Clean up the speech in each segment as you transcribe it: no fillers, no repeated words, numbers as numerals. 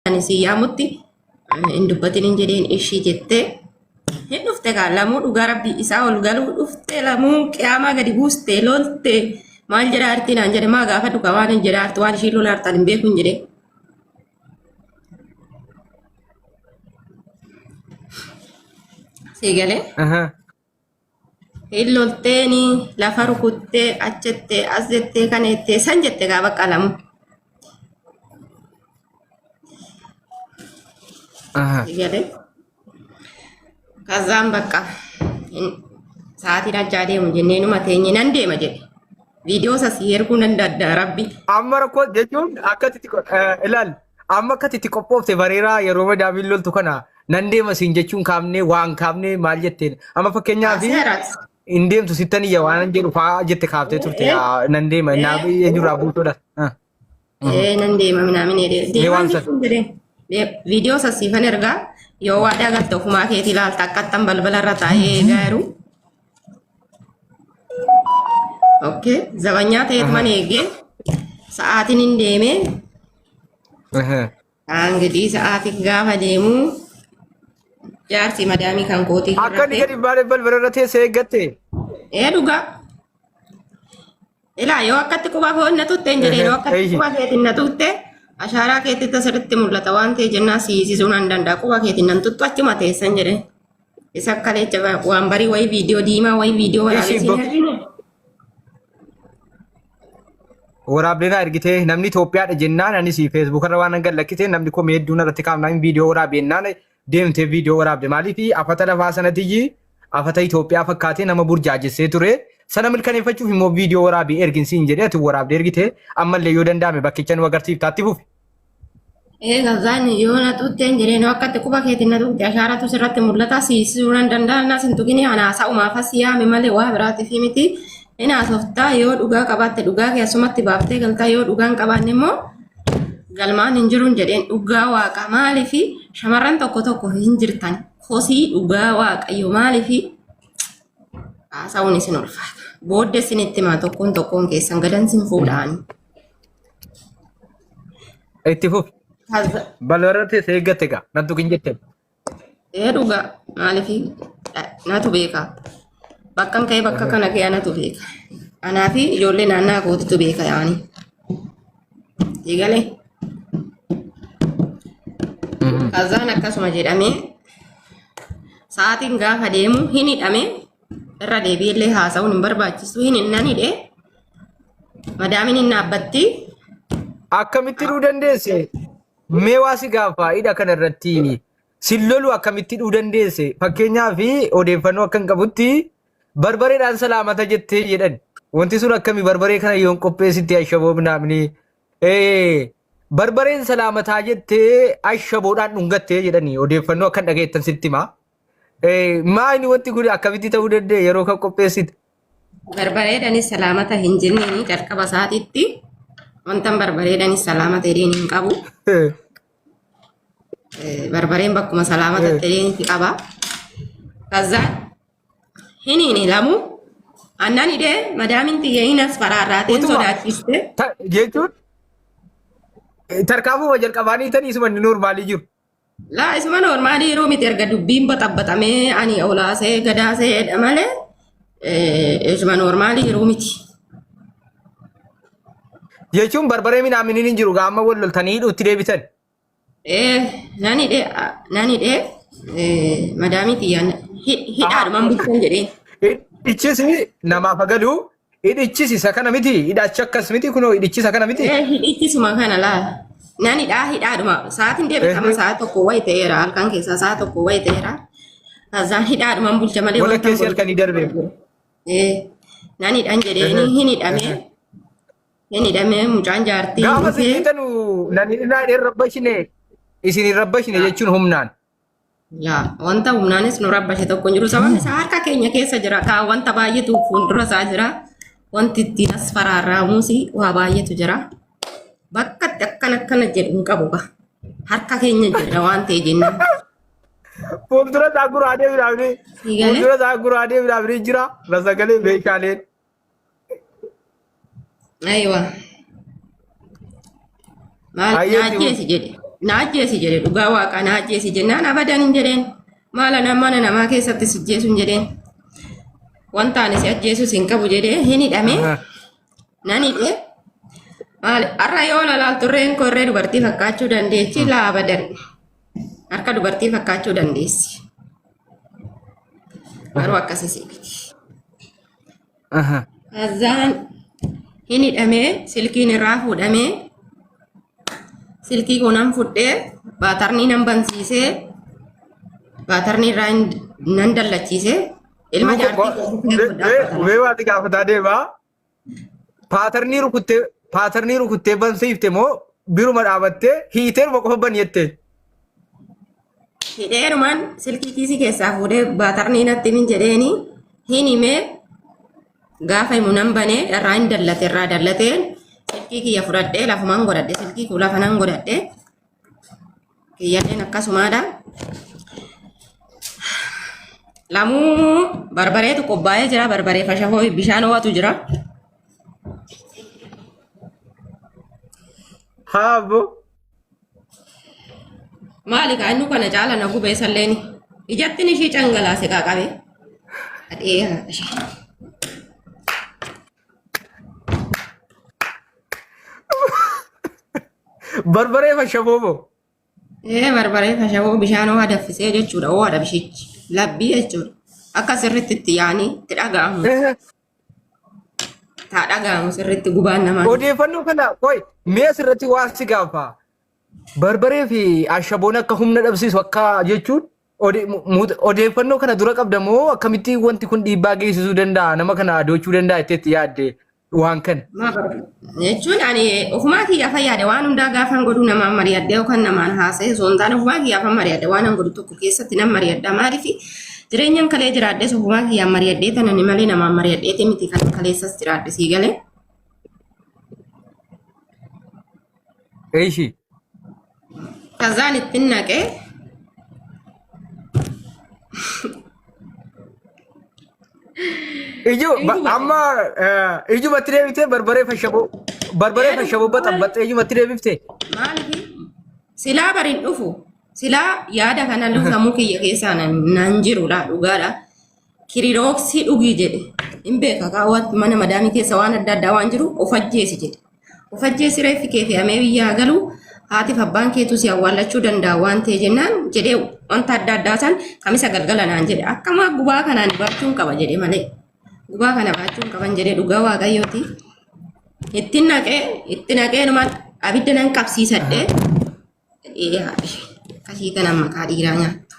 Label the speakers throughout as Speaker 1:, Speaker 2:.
Speaker 1: Ani si yaamutti hin dubbatin hin jedheen ishii jettee hin dhufte kaa lamuu dhugaa rabbii isaa ol galuu dhufte lamuu qiyaamaa gadi buuste lolte maal jedhaa artii naan jedhe maa gaafa dhugaa waan hin jedhaa arti waan ishiin lola artaan hin beeku hin jedhee. Sii galee.
Speaker 2: Aha.
Speaker 1: Hin lolteeni lafa rukuttee achettee as jettee kana jettee san jette gaa bakka lamu.
Speaker 2: Aha.
Speaker 1: Galee. Kazaan bakka sa'aatiin ajjaa deemu jennee numa teenye nan deema jedhe. Viidiyoo isa si erguu nan danda'a rabbi.
Speaker 2: Amma rakkoo jechuun akka itti ilaali. Amma akka itti qophoofte bareeraa yeroo madaamiin loltu kana nan deema siin jechuun kaafnee waan kaafnee maal jetteen. Amma fakkeenyaaf
Speaker 1: Kaaseeraas.
Speaker 2: hin deemtu sittan iyya waan jedhu fa'aa jette kaaftee turte nan deema naaf eenyurraa buutuudha.
Speaker 1: Ee nan deema minaamin jedhee.
Speaker 2: Mee
Speaker 1: Deemaan
Speaker 2: waan sana.
Speaker 1: jechuun jedhee. Viidiyoo sasiifan ergaa yoo waadaa galte ofumaa keetii ilaalta akkattan balbala irra taa'ee eegaa jiru. Okay. Zabanyaa ta'eetuman eegee sa'aatiin hin deemee Angidii sa'aatiin gaafa deemu jaarsi madaamii kan kootii
Speaker 2: Akka inni gadi baanee balbala irra teessee eeggatte.
Speaker 1: Ee dhugaa. Ilaa yoo akkatti quba koo na tutte hin jedhee yoo akkatti quba keetiin na tutte ashaaraa keetitti asirratti mul'ata waan ta'e jennaan si hiisisuu nan danda'a quba keetiin nan tuttu achuma teessan jedhee. Isa kaleecha waan barii wayii viidiyoo diimaa wayii viidiyoo waraabee
Speaker 2: Ishii
Speaker 1: siin argine.
Speaker 2: Waraabdee naa ergitee namni Itoophiyaadha jennaan anis feesbuuk irra waan gad lakkisee namni komee hedduun irratti kaafnaan viidiyoo waraabennaan deemtee viidiyoo waraabde maaliif afata lafaa sanatiyyi afata Itoophiyaa fakkaatee nama burjaajessee ture sana mirkaneeffachuuf immoo viidiyoo waraabii ergin siin jedhee ati waraabdee ergite ammallee yoo danda'ame bakkicha nu agarsiiftaatti fufi.
Speaker 1: Ee gazaan yoo na tuqxeen jedhee yoo akkatti quba keetiin na tuqxe ashaaratu sirratti mul'ata siisisuu nan danda'a nas hin tuqini ana haasa'umaaf as yaame malee waa biraatiif miti hin haasoftaa yoo dhugaa qabaatte dhugaa kee asumatti baaftee galtaa yoo dhugaa hin qabaanne immoo galmaan hin jiruun jedheen dhugaa waaqa maaliifi shamarran tokko tokko hin jirtan kosii dhugaa waaqayyo maaliifi haasa'uun isin ulfaata booddee isinitti himaa tokkoon tokkoon keessan gadan sin fuudhaani.
Speaker 2: Itti fufi. Balbala teessee eeggatte egaa nan tuqin jette.
Speaker 1: Ee dhugaa maaliif natu beeka. Bakkan ka'ee bakka kana ka'ee anatu beeka. Anaa fi ijoollee naannaa kootitu beeka yaani. Eegalee. Kazaan akkasuma jedhamee sa'aatiin gaafa deemu hin hidhame irra deebi'ellee haasa'uun hin barbaachisu hin nan hidhe Madaamiin hin dhaabbatti.
Speaker 2: Akkamitti hidhuu dandeesse? Mee waa si gaafa hidha kana irratti sin lolu akkamitti hidhuu dandeesse? Fakkeenyaaf odeeffannoo akkan qabutti barbareedhaan salaamata jettee jedhan. Wanti sun akkami barbaree kana yoon qopheessitti ashaboo minaamni. Barbareen salaamataa jettee ashaboodhaan dhungattee jedhani odeeffannoo akkan dhageettan sitti himaa. Maa inni wanti kun akkamitti ta'uu danda'e yeroo kan qopheessite?
Speaker 1: Barbareedhanis salaamata hin jenneeni jalqaba isaatiitti wantan barbareedhanis salaamata jedheen hin qabu. Barbareen bakkuma salaamata jedheen itti qaba. Kaza hin hin lamu annan hidhee madaamin tiyya hin as faraarraateen
Speaker 2: Utuma
Speaker 1: sodaachiste.
Speaker 2: jechuun tarkaanfuma jalqabaanii tanii isuma inni noormaalii jiru.
Speaker 1: Laa isuma noormaalii yeroo miti erga dubbiin baxabbaxamee ani olaasee gadaasee jedha malee isuma noormaalii yeroo miti.
Speaker 2: Jechuun barbaree minaaminiin hin jiru gaama wal loltanii hidhuutti deebitan.
Speaker 1: Nan hidhee nan hidhee madaamii tiyyaan hidhaadhumaan bulchan jedhee.
Speaker 2: Hidhichis namaaf galu Hidhichis isa kana miti hidhachi akkas miti kunoo hidhichi isa kana miti.
Speaker 1: Ee hidhichisuma kana laala. Nan hidhaa hidhaadhuma. Sa'aatiin deebitama sa'a tokko wayi ta'eera. Halkan keessaa sa'a tokko wayi ta'eera. Kazaan hidhaadhumaan bulcha malee wanta
Speaker 2: Walakkeessi halkanii darbe.
Speaker 1: Ee nan hidhan jedheeni hin hidhamee. Hin hidhamee mucaan jaartii
Speaker 2: Gaafa
Speaker 1: dhufee.
Speaker 2: isin hiitanu nan hidhinaa hin rabbashine isin hin rabbashine jechuun humnaan.
Speaker 1: Yaa wanta humnaanis nu rabbashe tokko hin jiru. Sababni isaa harka keenya keessa jira. Kaa wanta baay'eetu fuuldura isaa jira. Wanti ittiin as faraarraamuus waa baay'eetu jira. Bakka itti akkana akkana jedhu hin qabu kaa. Harka keenya jira waan ta'e jennaan.
Speaker 2: Fuuldura isaa guraadee midhaamni
Speaker 1: Sii galee?
Speaker 2: fuuldura isaa guraadee midhaamni jira rasagalee meeshaaleen.
Speaker 1: Aywa. Maal
Speaker 2: Hayyee
Speaker 1: na ajjeesi jedhe. Na ajjeesi jedhe, dhugaa waaqaa na ajjeesi jennaan abadan hin jedheen. Maala nama mana namaa keessatti si ajjeesu hin jedheen. Wanta ani si ajjeesus hin qabu jedhee hin hidhamee nan hidhee. Maali har'a yoo laaltu irreen koo irree dubartii fakkaachuu dandeechi laa abadan. Harka dubartii fakkaachuu dandeessi. Garuu akkasii miti. Kazaan hin hidhamee silkiin irraa fuudhamee silkii koo nan fudhee baatarnii nan bansiisee baatarnii irraa nan dallachiisee ilma jaartii koo bukkee godhaa.
Speaker 2: Mee waati gaafataa deemaa. Paatarnii rukuttee bansiifte moo biruma dhaabattee hiiteeruma qofa bani jettee?
Speaker 1: Hidheerumaan silkii kiisii keessaa fuudhee baatarnii natti himin jedheeni hin himee, gaafa himu nan banee irraa hin dallate, irraa dallatee silkii kiyya fudhadhee lafumaan godhadhe, silkii koo lafa nan godhadhe, kiyyalleen akkasumaadha. Lamuu barbareetu qophaa'ee jira, barbaree fashafoo bishaan ho'atu jira.
Speaker 2: Haabbo.
Speaker 1: Maali kaa inni kana caala na gubee salleeni. Ijattiin ishii cangalaase qaqabe. Adhee ishee.
Speaker 2: Barbaree fashaboo moo?
Speaker 1: Ee, barbaree fashaboo bishaan ho'aa danfisee jechuudha. Ho'aadha bishichi. Labbii jechuudha. Akka sirriitti itti yaanii itti dhaga'amu. Taa dhaga'amu sirriitti gubaan namaa.
Speaker 2: Odeeffannoo kana qoy mee asirratti waa si gaafa. Barbaree fi ashaboon akka humna dhabsiisu akka jechuun odeeffannoo kana dura qabda moo akkamitti wanti kun dhiibbaa geessisuu danda'a, nama kana adochuu danda'a jettee itti yaadde waan kana?
Speaker 1: Maa jechuun ani ofumaa kiyyaa fayyaade waan hundaa gaafan godhu namaan mari'adhee yookaan namaan haasa'e osoo hin taane ofumaa kiyyaafan mari'adhe. Waan an godhu tokko keessatti nan mari'adha. Maaliif jireenyan kalee jiraadhes ofumaa kiyyaan mari'adhee tanani malee namaan mari'adheeti miti kan kaleessas jiraadhe, sii galee.
Speaker 2: Eeshi.
Speaker 1: Kazaan ittiin naqee
Speaker 2: Iju amma ijumatti deebiftee barbaree fashaboo baxabbaxee ijumatti deebiftee.
Speaker 1: Maaliif silaa bariin dhufu, silaa yaada kana sammuu kiyya keessaa nan jirudha, dhugaadha. Kirirooksii dhugii jedhe, hin beeka kaawwat mana madaamii keessa waan adda addaa waan jiru, of ajjeesi jedhe. Of ajjeesi, reeffi kee fe'amee biyyaa galu haatiif abbaan keetu si awwaallachuu danda'a waan ta'e jennaan jedhee wanta adda addaa san kamisa galgala naan jedhe. Akkama gubaa kanaan baachuun qaba jedhe malee gubaa kana baachuun qaban jedhe, dhugaa waaqayyooti. Itti naqee itti naqee numaan abidda nan qabsiisadhee jedhee haadhe akkasii tanan maqaa dhiiraa nyaattu.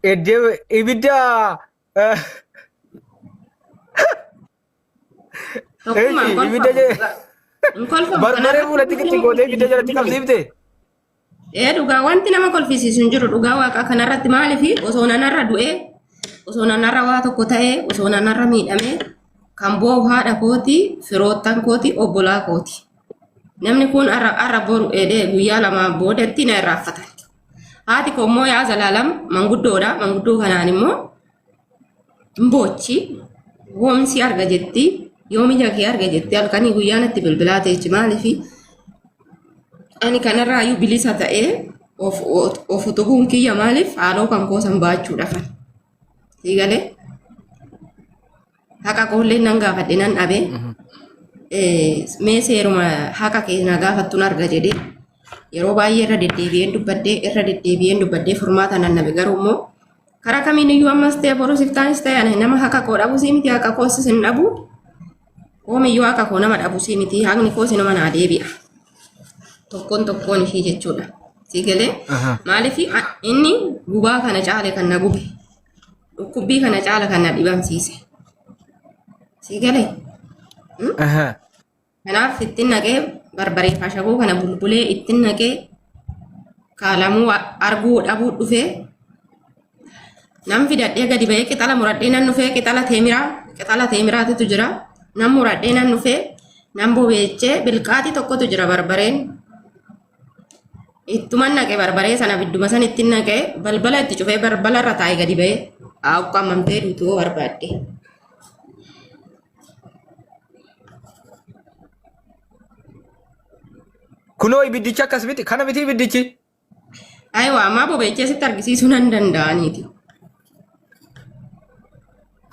Speaker 2: Eddee ibidda
Speaker 1: Tokkummaan
Speaker 2: Eeshi, ibidda
Speaker 1: hin kolfamu.
Speaker 2: Barbaree fuulatti xiqqi gootee ibidda jalatti qabsiifte.
Speaker 1: Ee, dhugaa wanti nama kolfisiisu hin jiru, dhugaa waaqaa kanarratti. Maaliif osoo nanarra du'ee, osoo nanarra waa tokko ta'ee, osoo nanarra miidhamee, kan boo'u haadha kooti, firoottan kooti, obbolaa kooti. Namni kun har'a har'a boru eedee guyyaa lama boodatti na irraanfatan. Haati koo immoo yaa zalaalam manguddoodha. Manguddoo kanaan immoo hin boochi. Woomsi arga jetti. Yoom ija kee arga jetti. Halkanii guyyaa natti bilbilaa teechi. Maaliif ani kanarraayyuu bilisa ta'ee of utubuun kiyya, maaliif haaloo kan koosan baachuudhaafan. Sii galee, haqa koollee nan gaafadhe, nan dhabe. Mee seeruma haqa kee na gaafattuun arga jedhee yeroo baay'ee irra deddeebi'een dubbadhee, irra deddeebi'een dubbadhee furmaata nan dhabe. Garuu immoo karaa kamiin iyyuu ammas ta'e borus iftaanis ta'e ani nama haqa koo dhabuu sii miti, haqa koos hin dhabu. Hoomiyyuu haqa koo nama dhabuu sii miti, haqni koos nama naa deebi'a. Tokkoon tokkoon ishii jechuudha. Sii galee, maaliif inni gubaa kana caale kan na gube, dhukkubbii kana caala kan na dhibamsiise. Sii galee. Kanaaf ittiin naqee barbaree fashaboo kana bulbulee ittiin naqee kaalamuu arguu dhabuu dhufee nan fidadhee gadi ba'ee qixala muradhee nan dhufee, qixala teemiraa, qixala teemiraatitu jira, nan muradhee nan dhufee nan bobeechee, bilqaatii tokkotu jira, barbareen ittuman naqe, barbaree sana bidduma san ittiin naqee balbala itti cufee balbala irra taa'ee gadi ba'ee ukkaamamtee duutuu barbaadde.
Speaker 2: Kunoo ibiddichi akkas miti kana miti ibiddichi.
Speaker 1: Ayiwa ammaa bobeechee sitti argisiisuu nan danda'aniiti.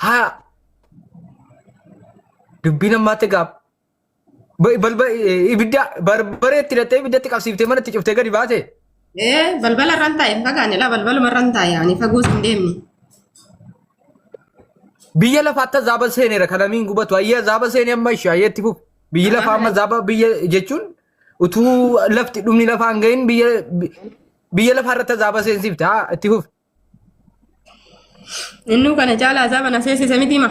Speaker 2: Haa dubbiin ammaatti gaaf balba ibidda barbareetti hidhattee ibiddatti qabsiiftee manatti cuftee gadi baate.
Speaker 1: Ee balbala irraan taa'e hin fagaanne laa balbaluma irraan taa'e ani fagoos hin deemne.
Speaker 2: Biyya lafaatti azaaba seeneera kan namiin gubatu ayyee azaaba seenee amma ishee ayyee itti fufu. Biyyi lafaa amma azaaba biyya jechuun utuu lafti dhumni lafaa hin gahin biyya biyya lafaa irratti azaaba seensifte haa itti fufu.
Speaker 1: Innuu kana caalaa azaaba na seensise miti ma.